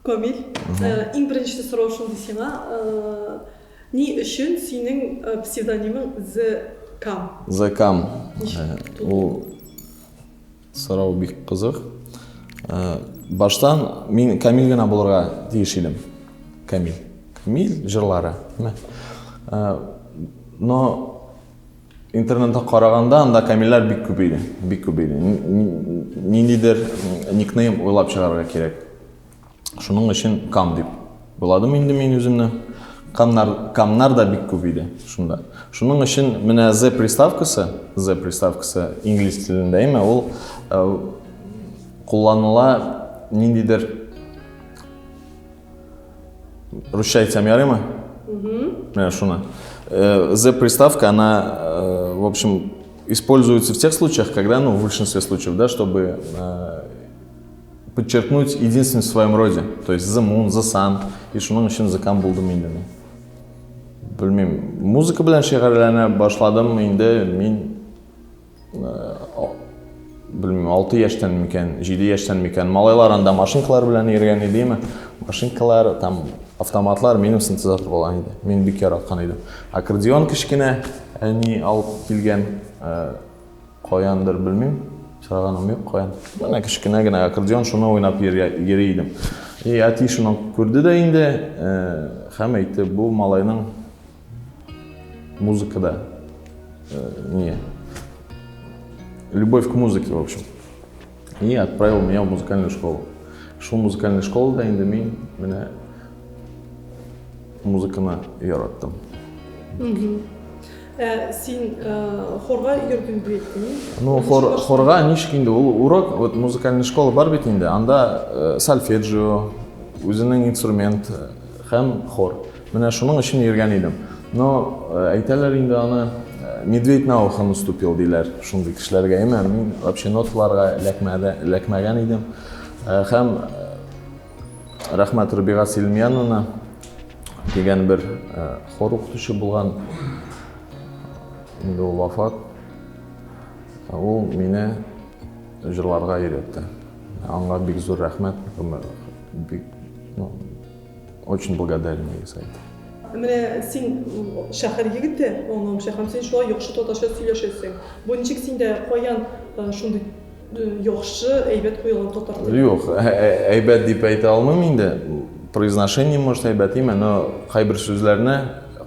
Камил, иң беренче сорау шундый сиңа, ни өчен синең псевдонимың The Cam? The Cam. Ул сорау бик кызык. Баштан мин Камил генә булырга тиеш идем. Камил. Камил җырлары. Но Интернетта караганда анда камилләр бик күп иде, бик күп иде. Ниндидер никнейм уйлап чыгарырга кирәк. Шуның өчен Кам дип уйладым инде мин үземне. Камнар, камнар да бик күп иде шунда. Шуның өчен менә The приставкасы, The приставкасы инглиз телендә име, ул э, кулланыла ниндидер Русча әйтсәм ярыймы? Менә шуны. Э, The приставка, она, э, в общем, используется в тех случаях, когда, ну, в большинстве случаев, да, чтобы э, подчеркнуть единственность в своем роде. То есть The Moon, The Sun. И шуның өчен The Cam булдым инде мин. Белмим, музыка белән шөгыльләнә башладым инде мин белмим, 6 яшьтән микән, 7 яшьтән микән. Малайлар анда машинкалар белән йөргән идеме? Машинкалар, там автоматлар, минем синтезатор булган иде. Мин бик яраткан идем. Аккордеон кечкенә әни алып килгән, каяндыр белмим, сораганым юк, каян. Менә кечкенә генә аккордеон, шуны уйнап йөри идем. И әти шуны күрде дә инде, һәм әйтте, бу малайның музыкада не любовь к музыке, в общем. И отправил меня в музыкальную школу. Шул музыкальная школада инде мин менә музыканы яраттым. Ә, син ә, хорга йөрдең дип әйттең. Ну, хор, хорга ничек инде ул урок, вот музыкальная школа бар бит инде, анда э, сольфеджио, үзенең инструмент һәм хор. Менә шуның өчен йөргән идем. Но э, әйтәләр инде аны э, медведь на ухо наступил диләр шундый кешеләргә. Әмма мин вообще ноталарга эләкмәде, эләкмәгән идем. Э, һәм рәхмәт Рабига Силмяновна дигән бер хор укытучы булган. Инде ул вафат. Ул мине җырларга өйрәтте. Аңа бик зур рәхмәт. Бик, ну, Очень благодарен ей за это. Менә син шәһәр егете, аңлавымча, һәм син шулай яхшы татарча сөйләшәсең. Бу ничек синдә, каян шундый яхшы, әйбәт куелган татар теле? Юк, әйбәт дип әйтә алмыйм инде. Произношение, может, әйбәт име, но кайбер сүзләрне,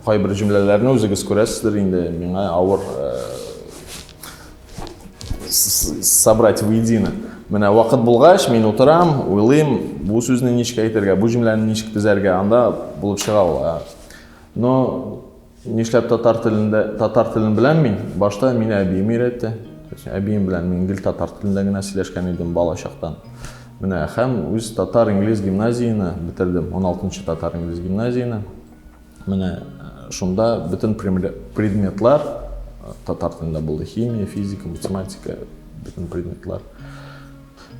кайбер җөмләләрне үзегез күрәсездер инде, миңа авыр собрать воедино. Менә вакыт булгач, мин утырам, уйлыйм, бу сүзне ничек әйтергә, бу җөмләне ничек төзәргә, анда булып чыга ул. Но нишләп татар телендә, татар телен беләм мин? Башта мине әбием өйрәтте. Әбием белән мин гел татар телендә генә сөйләшкән идем бала чактан. Менә һәм үз татар-инглиз гимназияне бетердем, 16-нчы татар-инглиз гимназияне. Менә шунда бөтен предметлар татар телендә булды. Химия, физика, математика, бөтен предметлар.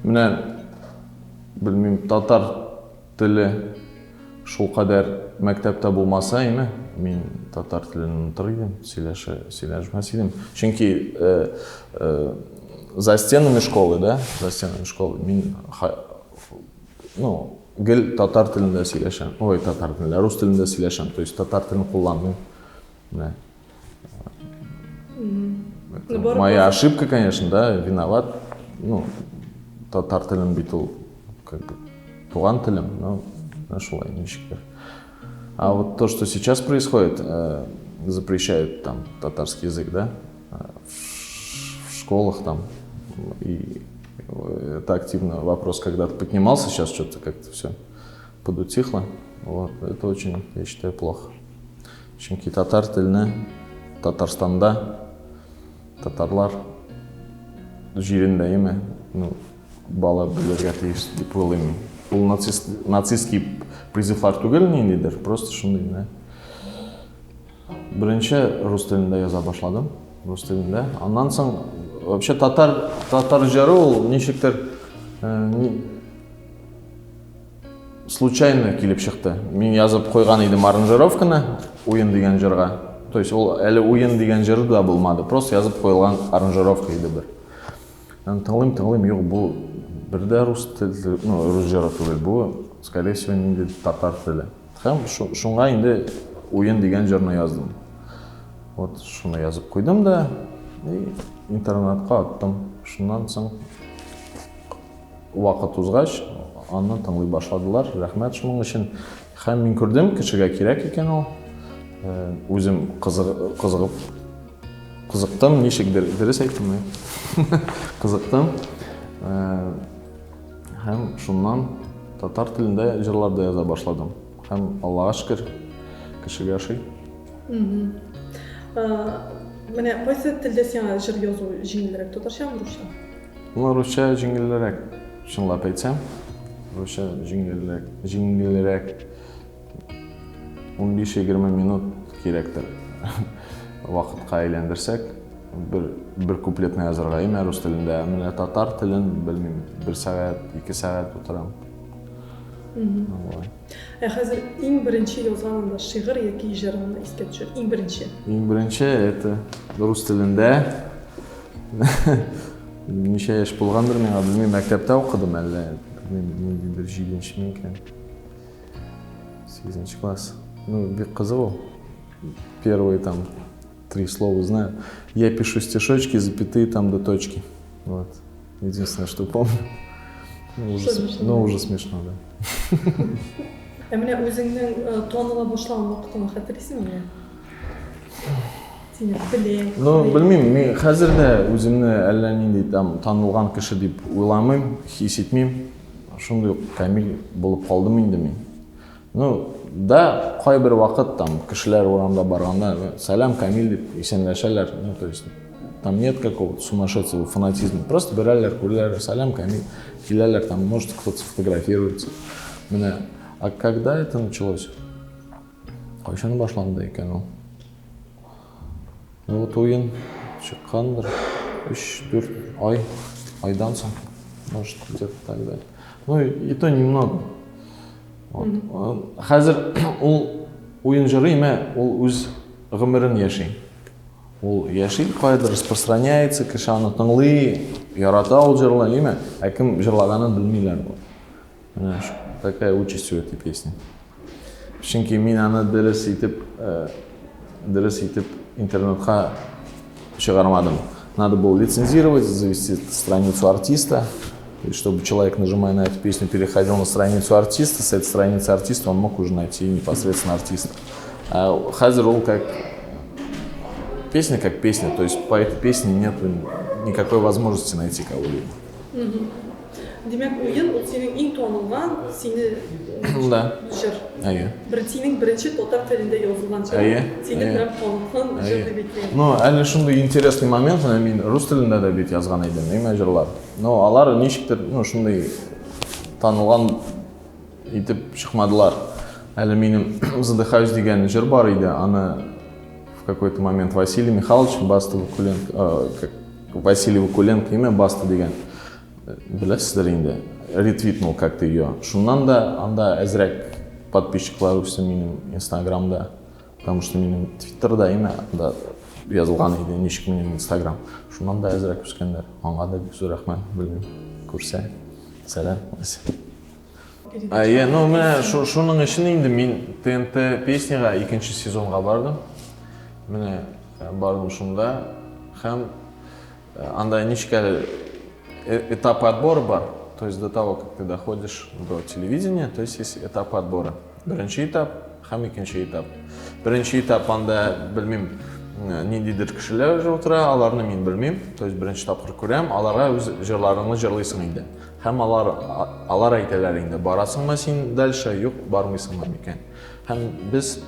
Менә белмим, татар теле шулкадәр мәктәптә булмаса, име, мин татар телен онытыр идем, сөйләшә, сөйләшмәс идем. Чөнки э, э, за стенами школы, да, за стенами школы мин ну, Гел татар телендә сөйләшәм. Ой, татар телендә, рус телендә сөйләшәм. То есть татар телен кулланмыйм. Менә. Ну, моя ошибка, конечно, да, виноват. Ну, татар телен бит ул как бы туган телем, но менә шулай ничектер. А вот то, что сейчас происходит, запрещают там татарский язык, да, в школах там, и это активно вопрос когда-то поднимался, сейчас что-то как-то все подутихло. Вот, это очень, я считаю, плохо. Чөнки татар телене Татарстанда татарлар җирендә име, ну, бала белергә тиеш дип уйлыйм мин. Ул нацист, нацистский призывлар түгел ниндидер, просто шундый менә. Беренче рус телендә яза башладым, рус телендә. Аннан соң вообще татар татар җыры ул ничектер э, случайно килеп чыкты. Мин язып куйган идем аранжировканы Уен дигән җырга. То есть ул әле Уен дигән җыр да булмады, просто язып куелган аранжировка иде бер. Тыңлыйм, тыңлыйм, юк, бу бер дә рус теле, ну, рус җыры түгел, бу. Скорее всего, инде татар теле. Һәм шуңа инде Уен дигән җырны яздым. Вот шуны язып куйдым да и интернетка аттым. Шуннан соң вакыт узгач, аны тыңлый башладылар. Рәхмәт шуның өчен. Һәм мин күрдем, кешегә кирәк икән ул. Үзем кызыгып кызыктым, ничек дөрес әйттемме? Кызыктым. Һәм шуннан татар телендә җырлар да яза башладым. Һәм Аллага шөкер, кешегә ошый. Менә кайсы телдә сиңа җыр язу җиңелрәк, татарчамы, русчамы? Ну, русча җиңелрәк, чынлап әйтсәм. Русча җиңелрәк, җиңелрәк. 15-20 минут кирәктер. Вакытка әйләндерсәк, бер бер куплетны язарга имә рус телендә. Менә татар телен белмим, бер сәгать, ике сәгать утырам. Алай. Ә хәзер иң беренче язган анда шигырь яки җырыңны искә төшер. Иң беренче. Иң беренче это рус телендә. Ничә яшь булгандыр миңа, белмим, мәктәптә укыдым әллә, белмим, ниндидер җиденче микән. Сигезенче класс. Ну, бик кызык ул. Первые там три слова знаю. Я пишу стишочки, запятые там до точки. Вот. Единственное, что помню. Ну, уже, ну, уже смешно, да. Ә менә үзеңнең таныла башлаган вакытыңны хәтерлисеңме? Сине белә. Ну, белмим, мин хәзер дә үземне әллә нинди там танылган кеше дип уйламыйм, хис итмим. Шундый ук камил булып калдым инде мин. Ну, да, кайбер вакыт там кешеләр урамда барганда, сәлам, Камил дип исәнләшәләр. Ну, то есть там нет какого-то сумасшедшего фанатизма. Просто берәләр, күрәләр, сәлам, Камил, киләләр, там, может, кто-то сфотографируется. Менә, а когда это началось? Кайчан башланды икән ул? Ну вот уен чыккандыр. 3-4 ай, айдан соң, может, где-то тогда. Ну и то немного. Вот. Хәзер ул уен җыры имә, ул үз гомерен яши. Ул яши, кайдыр распространяется, кеше аны тыңлый, ярата ул җырлы, имә, ә кем җырлаганын белмиләр. Менә такая участь у этой песни. Чөнки мин аны дөрес итеп, дөрес итеп интернетка чыгармадым. Надо было лицензировать, завести страницу артиста, и чтобы человек, нажимая на эту песню, переходил на страницу артиста, с этой страницы артиста он мог уже найти непосредственно артиста. А хәзер ул как песня, как песня, то есть по этой песне нет никакой возможности найти кого-либо. Димәк, уен ул синең иң танылган, сине Да. җыр. Әйе. Бер синең беренче татар телендә язылган җыр. Әйе. Сине прям таныткан җыр дип әйтәм. Ну, әле шундый интересный момент, менә мин рус телендә дә бит язган идем, әйме җырлар. Но алар ничектер, ну, шундый танылган итеп чыкмадылар. Әле минем Задыхаюсь дигән җыр бар иде, аны в какой-то момент Василий Михайлович Баста Вакуленко, Василий Вакуленко имя Баста дигән беләсездер инде, ретвитнул как-то ее. Шуннан да анда әзрәк подписчиклар үсте минем Инстаграмда, потому что минем Твиттерда имя анда язылган иде, ничек минем Инстаграм. Шуннан да әзрәк үскәннәр. Аңа да бик зур рәхмәт, белмим, күрсә. Сәлам. Әйе, ну менә шуның өчен инде мин ТНТ песняга икенче сезонга бардым. Менә бардым шунда һәм анда ничек әле этапы отбора бар. То есть до того, как ты доходишь до телевидения, то есть есть этапы отбора. Беренче этап һәм икенче этап. Беренче этап анда, белмим, ниндидер кешеләр утыра, аларны мин белмим. То есть беренче тапкыр күрәм, аларга үз җырларыңны җырлыйсың инде. Һәм алар әйтәләр инде, барасыңмы син дальше, юк, бармыйсыңмы микән. Һәм без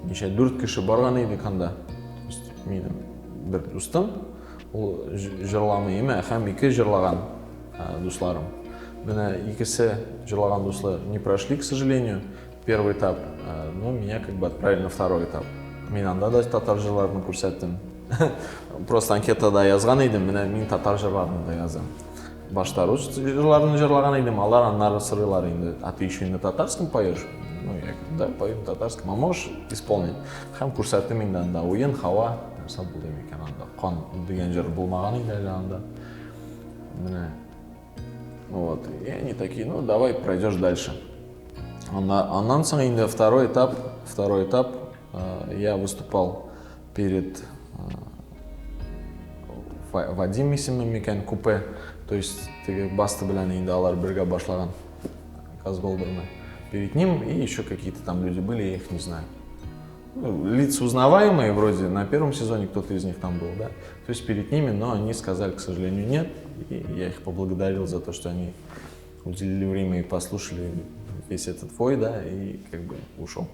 ничә дүрт кеше барган идек анда. То есть минем бер дустым, ул җырламый име, һәм ике җырлаган дусларым. Менә икесе җырлаган дуслар не прошли, к сожалению, первый этап, но меня как бы отправили на второй этап. Мин анда да татар җырларын күрсәттем. Просто анкетада язган идем, менә мин татар җырларын да язам. Башта рус җырларын җырлаган идем, алар аннары сорыйлар инде, а ты еще и на татарском поешь? Ну, я говорю, да, пою на татарском, а можешь исполнить? Һәм күрсәттем инде анда уен, һава, нәрсә булды микән анда? Кан дигән җыр булмаган иде әле анда. Менә. Вот. И они такие: «Ну, давай пройдешь дальше». Аннан соң инде второй этап, я выступал перед Вадим исеме микән, Купе, то есть теге Баста белән инде алар бергә башлаган Газгольдерны. Перед ним и еще какие-то там люди были, я их не знаю. Ну, лица узнаваемые вроде, на первом сезоне кто-то из них там был, да. То есть перед ними, но они сказали, к сожалению, нет. И я их поблагодарил за то, что они уделили время и послушали весь этот вой, да, и как бы ушел.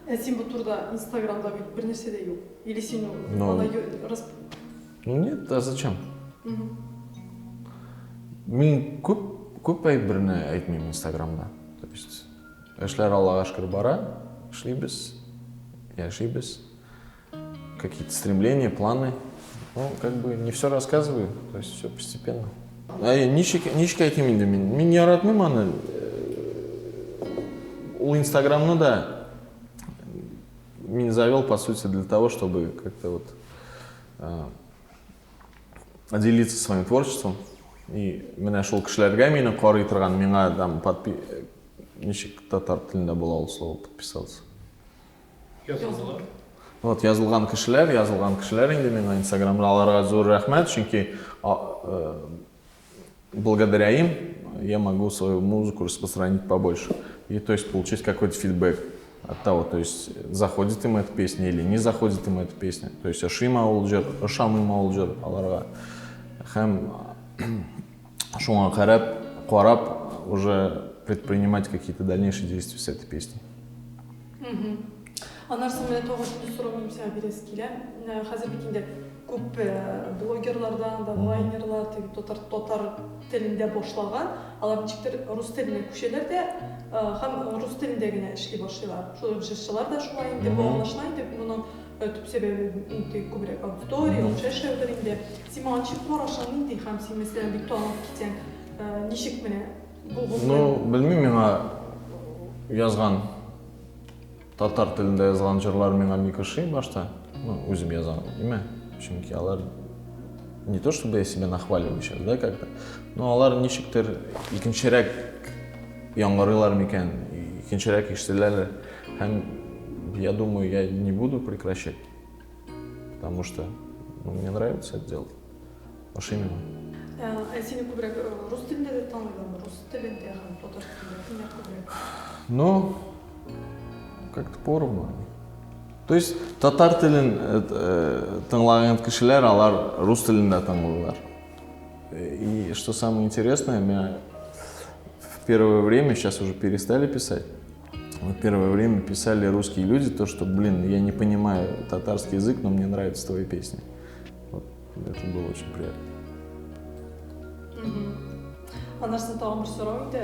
Ә син бу турыда Инстаграмда бит бер нәрсә дә юк. Или син Ну. аны рас... Ну нет, а зачем? Мин күп күп әйберне әйтмим Инстаграмда. То есть эшләр Аллага шөкер бара, эшлибез, яшибез. Какие-то стремления, планы. Ну, как бы не все рассказываю, то есть все постепенно. Ә ничек әйтим инде мин? Мин яратмыйм аны. Ул Инстаграмны да мин завел, по сути, для того, чтобы как-то вот делиться своим творчеством. И менә шул кешеләргә мине карый торган, миңа там ничек татар телендә була ул слово «подписаться»? Язылдылар. Вот язылган кешеләр инде миңа Инстаграмда, аларга зур рәхмәт, чөнки благодаря им я могу свою музыку распространить побольше. И то есть получить какой-то фидбэк от того, то есть заходит им эта песня или не заходит им эта песня. То есть ошыймы ул җыр, ошамыймы ул җыр аларга. Һәм шуңа карап уже предпринимать какие-то дальнейшие действия с этой песней. Аннан соң менә тагын шундый сорау минем сиңа бирәсе килә. Менә хәзер бит инде күп блогерлардан да, вайнерлар теге татар телендә башлаган, алар ничектер рус теленә күчәләр дә һәм рус телендә генә эшли башлыйлар. Шул җырчылар да шулай инде, бу аңлашыла инде, моның төп сәбәбе инде күбрәк аудитория, акча эшләүдер инде. Син моңа ничек карашың нинди һәм син мәсәлән бик танылып китсәң, ничек менә бу Ну, белмим, миңа язган татар телендә язган җырлар миңа бик ошый башта. Ну, үзем язам, димә. Чөнки алар, не то чтобы я себя нахваливаю сейчас, да, как-то, но алар ничектер икенчерәк яңгырыйлар микән, икенчерәк ишетеләләр. Һәм я думаю, я не буду прекращать, потому что, ну, мне нравится это делать. Ошый миңа. Ә сине күбрәк рус телендә дә таныйлармы? Рус телендә һәм татар телендә кемнәр күбрәк? Ну, как-то поровну они. То есть татар телен тыңлаган кешеләр, алар рус телендә тыңлыйлар. И что самое интересное, меня в первое время, сейчас уже перестали писать, в первое время писали русские люди то, что, блин, я не понимаю татарский язык, но мне нравятся твои песни. Вот это было очень приятно. Аннан соң тагын бер сорау инде.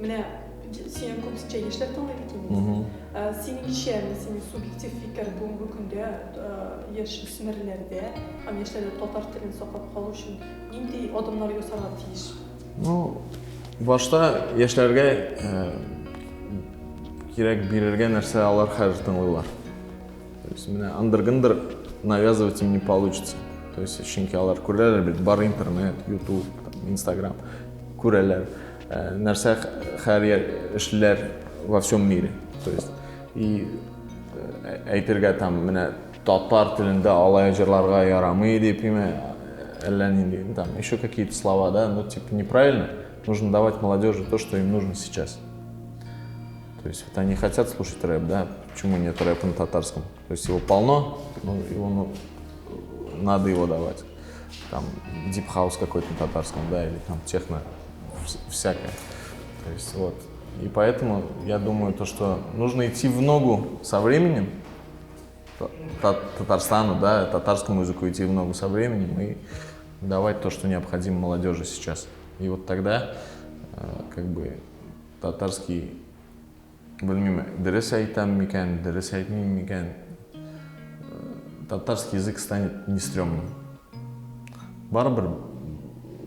Менә синең күбесенчә яшьләр тыңлый бит инде. Синеңчә, менә синең субъектив фикер, бүгенге көндә яшь үсмерләрдә һәм яшьләрдә татар телен саклап калу өчен нинди адымнар ясарга тиеш? Ну, башта яшьләргә кирәк бирергә нәрсә алар хәзер тыңлыйлар. То есть менә андыр-гындыр навязывать им не получится. То есть чөнки алар күрәләр бит, бар интернет, YouTube, там, Instagram күрәләр. Нәрсә һәр эшлиләр во всем мире. То есть и әйтергә там менә татар телендә алай җырларга ярамый дип име, әллә нинди, там еще какие-то слова, да, ну типа неправильно. Нужно давать молодежи то, что им нужно сейчас. То есть вот они хотят слушать рэп, да, почему нет рэпа на татарском? То есть его полно, но его, ну, надо его давать. Там дип хаус какой-то на татарском, да, или там техно, всякое. То есть вот. И поэтому я думаю, то, что нужно идти в ногу со временем, Татарстану, да, татарскому языку идти в ногу со временем и давать то, что необходимо молодежи сейчас. И вот тогда как бы татарский, белмим, дөрес әйтәм микән, дөрес әйтмим микән, татарский язык станет не стрёмным. Барыбер,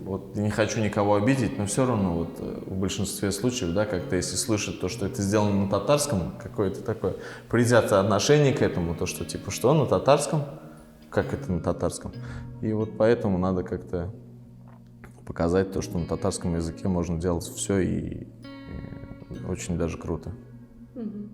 вот не хочу никого обидеть, но все равно вот в большинстве случаев, да, как-то если слышат то, что это сделано на татарском, какое-то такое предвзятое отношение к этому, то, что типа, что на татарском, как это на татарском. И вот поэтому надо как-то Показать то, что на татарском языке можно делать все и очень даже круто. Мгм.